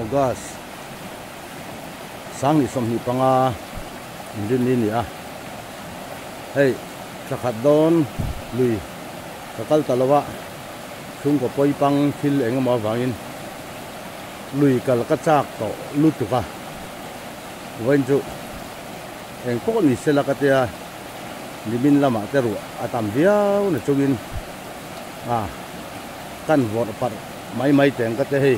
August Sangni 25 inrinni ni a hei thla khat dawn lui ka kal ta lo a chhungkaw pawi pang thil eng emaw avangin lui kal ka chak tawh lutuk a vawiin chu eng pawh ni sela ka tia nimin lamah te ruah a tam viau na chungin a kan vawrh parh mai mai teng ka tia hei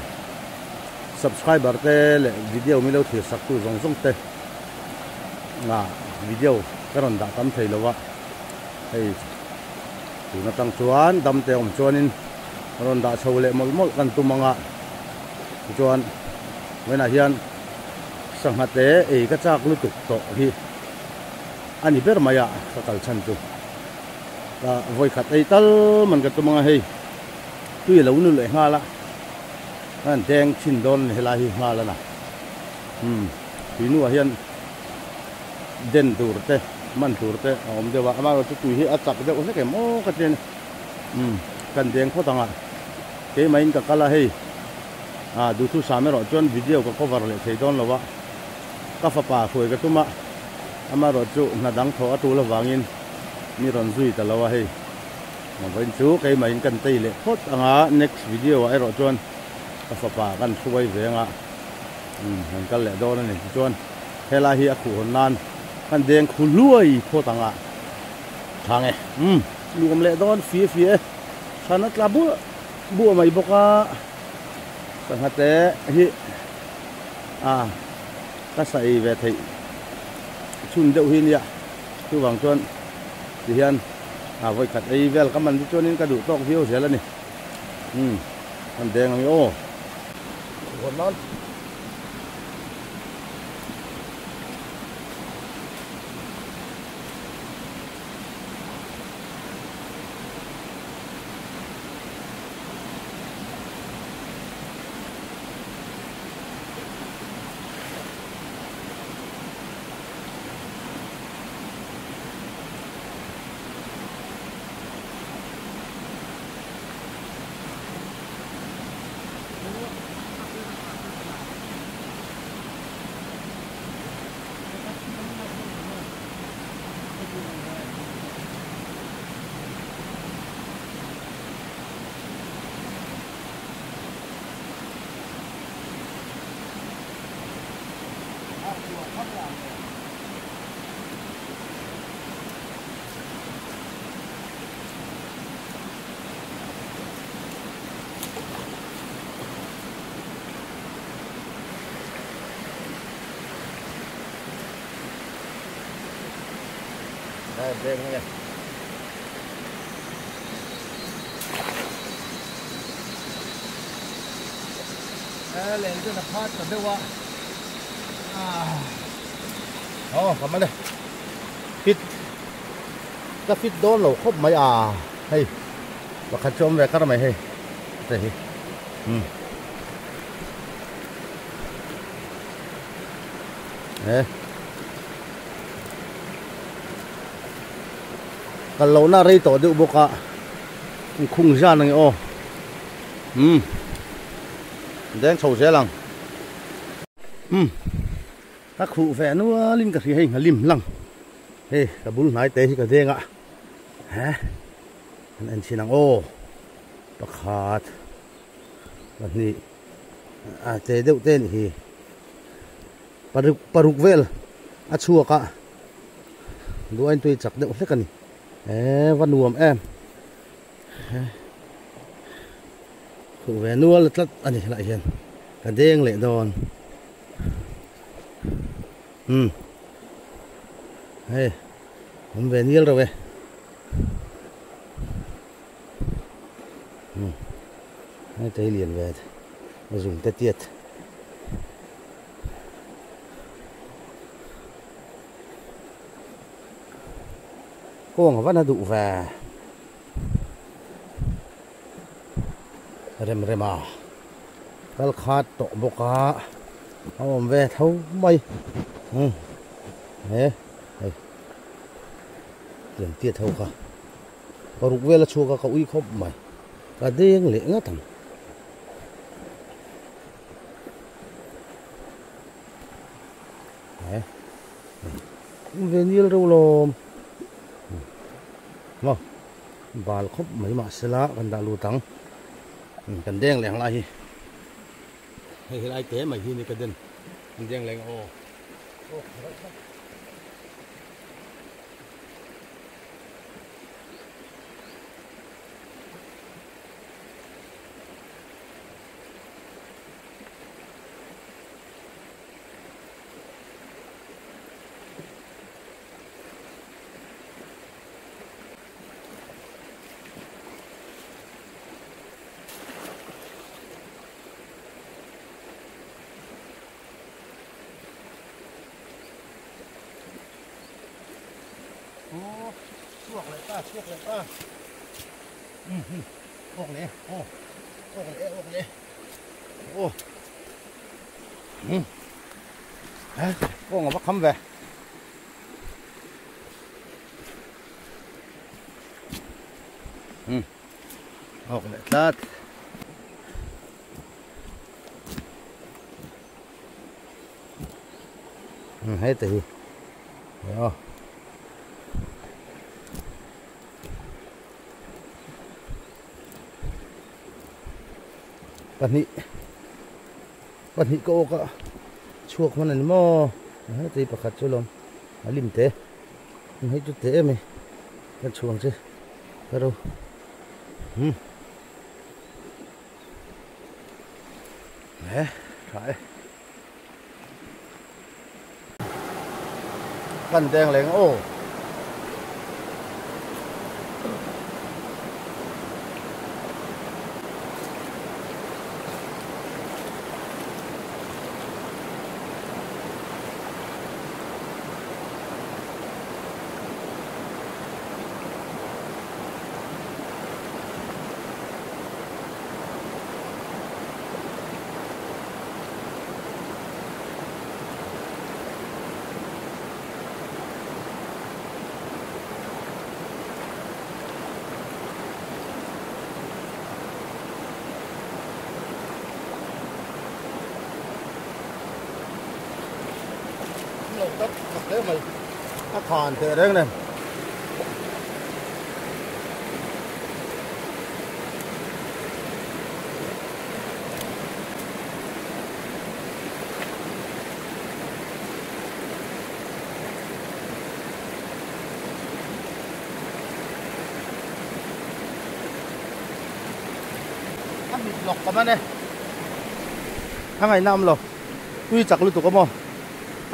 subscriber te leh video milo thlir sak tu zawng zawng te a video ka rawn dah tam thei lo a hei tun atang chuan dam te awm chuanin rawn dah chho leh mawlh mawlh kan tum anga tichuan vawiinah hian sangha te ei ka chak lutuk tawh hi a ni ber mai a ka kal chhan chu ka vawikhat ei tal man ka tum anga hei tui a lo nu leh nghal a an deng thin dawn a ni helai hi nghal a na umm tui nuah hian den tur te man tur te a awm deuh a amaherawhchu tui hi a chak deuh hlek em aw ka ti a ni umm kan deng phawt ang a keimah in ka kal a hei ah duhthusam erawh chuan video ka cover leh thei dawn lo a ka fapa hruai ka tum a amaherawhchu hna dang thawh a tul avangin mi rawn zui ta lo a hei. Vawiin chu keimahin kan tei leh phawt ang a, next video ah erawh chuan ka fapa kan hruai ve ang a, umm kan kal leh dawn a ni. Tichuan helai hi a khuh hawn nan kan deng khu hluai phawt ang a, tha nge umm nuam leh dawn fie fie e, thlan a tla buah buah mai bawk a, sangha te hi a ka sa ei ve theih chhun deuh hi nia chuvang chuan tihian. A vawi khat ei vel ka man te chuanin ka duh tawk viau zel a ni. Umm kan deng ang i aw. Huan nan. Len chuan a phat ta deuh a aw ka male fit ka fit dawn lo khawp mai a hei pakhat chu awm ve kar mai hei te hi um e kal lohna rei tawh deuh bawk a khung zan ang e aw um deng chho zel ang um ka khuh ve nualin ka hria hei nghalim lang hei ka bul hnai te hi ka deng a he an en chhin ang aw pakhat pahnih a te deuh te ni hi paruk paruk vel a chhuak a duain tui chak deuh hlek a ni e va nuam em he Khuh ve nual tlat a ni lah hian ka deng leh dawn umm hei awm ve nial reuh e umm hei te hi lian ve a zum te tiat. Kawng a va na duh ve. Rem rem a kal khat tawh bawk a a awm ve tho mai umm he hei tiang tiat ho kha paruk vel a chhuak a ka ui khawp mai ka deng leh ngat ang. He awm ve nil reuh lawm maw bal khawp mai mahsela kan dah lut ang kan deng leh ang lai hi hei helai te mai hi ni ka den kan deng leh ang aw. Aw chhuak leh ta chhuak leh ta awk leh aw awk leh awk leh aw kawng a va kham ve. Awk leh tlat. Heta hi aw. Pahnih pahnih ka awk a chhuak hman a ni maw heta hi pakhat chu lawm a lim te hei chu te em e ka chhuang che ka ro hmm he tha e kan deng leng aw. Lo tak tak hle mai a khan teh reng nen. A mit lawk ka man e a ngaihna awm lo tui chak lutuk a maw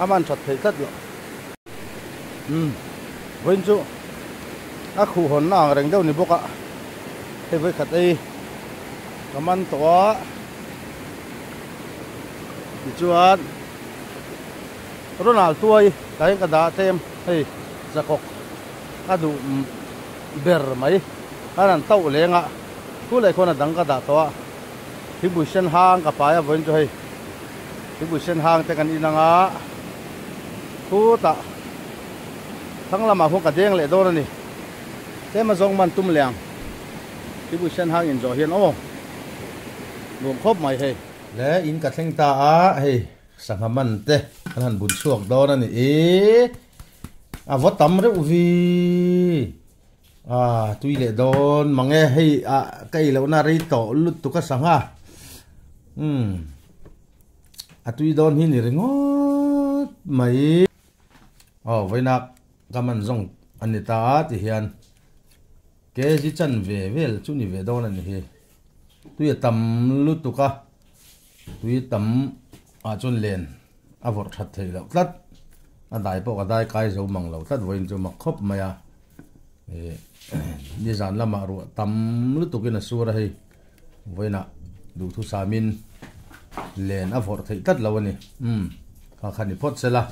a man that theih tlat loh umm vawiin chu a khuh hawnna ang reng deuh ni bawk a hei vawikhat ei ka man tawh a tichuan Ronald tuai tah hian ka dah tlem hei zakawk a duh ber mai a rawn tauh leng a thu leh khawn a dang ka dah tawh a thingpui sen hang ka pai a vawiin chu hei thingpui sen hang te kan in ang a khutah thlang lamah khuan ka deng leh dawn a ni tlem a zawng man tum leh ang thingpui sen hang in zawh hian aw nuam khawp mai hei. Le in ka thleng ta a hei sangha man te an han bun chhuak dawn a ni i a va tam reuh vi a tui leh dawn mang e hei a ka ei lohna rei tawh lutuk a sangha umm a tui dawn hi ni ringawt mai aw vawinak ka man zawng a ni ta a ti hian kg chan ve vel chu ni ve dawn a ni hi tui a tam lutuk a tui tam ah chuan len a vawrh that theih loh tlat a dai pawh ka dai kai zo mang lo tlat vawiin chu mak khawp mai a ih nizan lamah ruah tam lutuk in a sur a hei vawiinah duhthusam in len a vawrh theih tlat lo a ni umm kha kha ni phawt sela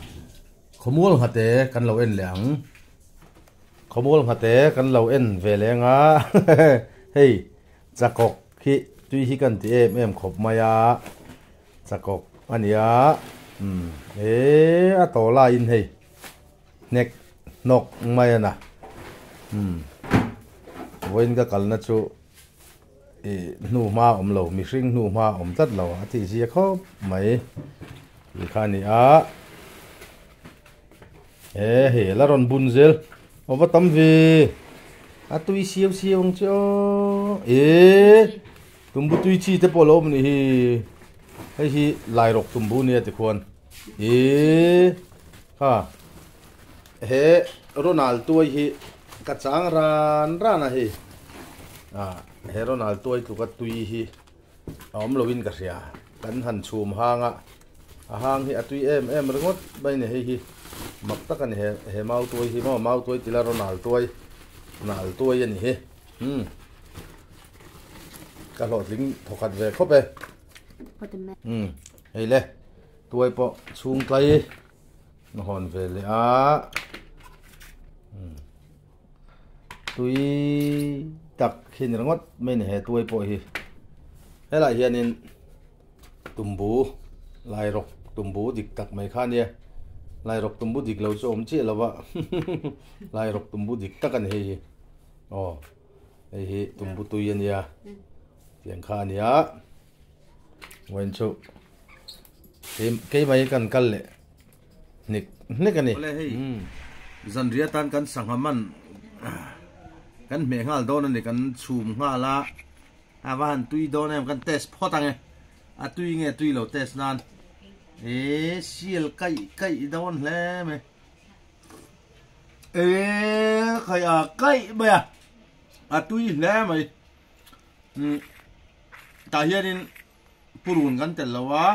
khawmual nghate kan lo en leh ang khawmual nghate kan lo en ve leng a hei chakawk hi. Tui hi kan ti em em khawp mai a, chakawk a nia, umm e a tawh laiin hei hnek hnawk mai a na, umm vawiin ka kalna chu ih hnu hma a awm lo, mihring hnu hma a awm tlat lo a tih zia khawp mai tih kha a ni a, e hei la rawn bun zel aw va tam ve a tui siau siau ang che aw e tumbu tui chi te pawh a lo awm nih hi hei hi lairawk tumbu nia tikhuan e kha he Ronald tuai hi ka chang ran ran a hei ah he Ronald tuai tluka tui hi a awm loin ka hria kan han chhum hang a a hang hi a tui em em ringawt mai ni hei hi mak tak a ni he he mau tuai hi maw mau tuai tila rawn al tuai nal tuai a ni hi umm ka hlawhtling thawkhat ve khawp e umm hei le tuai pawh chhung tlai na hawn ve leh a umm tui tak hi ni ringawt mai ni he tuai pawh hi helaiah hianin tumbu lairawk tumbu dik tak mai kha ania lairawk tumbu dik lo chu a awm chiah lo va lairawk tumbu dik tak a ni hei hi aw hei hi tumbu tui ania tiang kha ania vawiin chu keimah hi kan kal leh hnik hnik a ni. Awle hei zanriah atan kan sangha man kan hmeh nghal dawn a ni kan chhum nghal a a va han tui dawn em kan test phawt ang e a tui nge tui lo test nan e sial kaih kaih dawn hle mai e khai a kaih mai a a tui hle mai um tah hianin purun kan tel lo a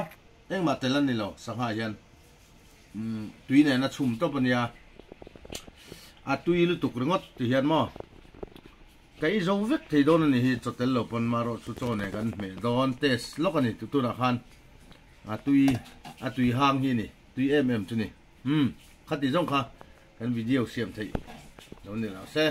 engmah tel a ni lo sangha hian umm tui nen a chhum tawp a nia a tui lutuk ringawt ti hian maw ka ei zo vek thei dawn a ni hi chaw tel lo pawn marawh chu chaw nen kan hmeh dawn test lawk a ni tu tunah khan a tui a tui hang hi a ni tui em em chu ni umm khati zawng kha kan video siam theih lo ni lo se.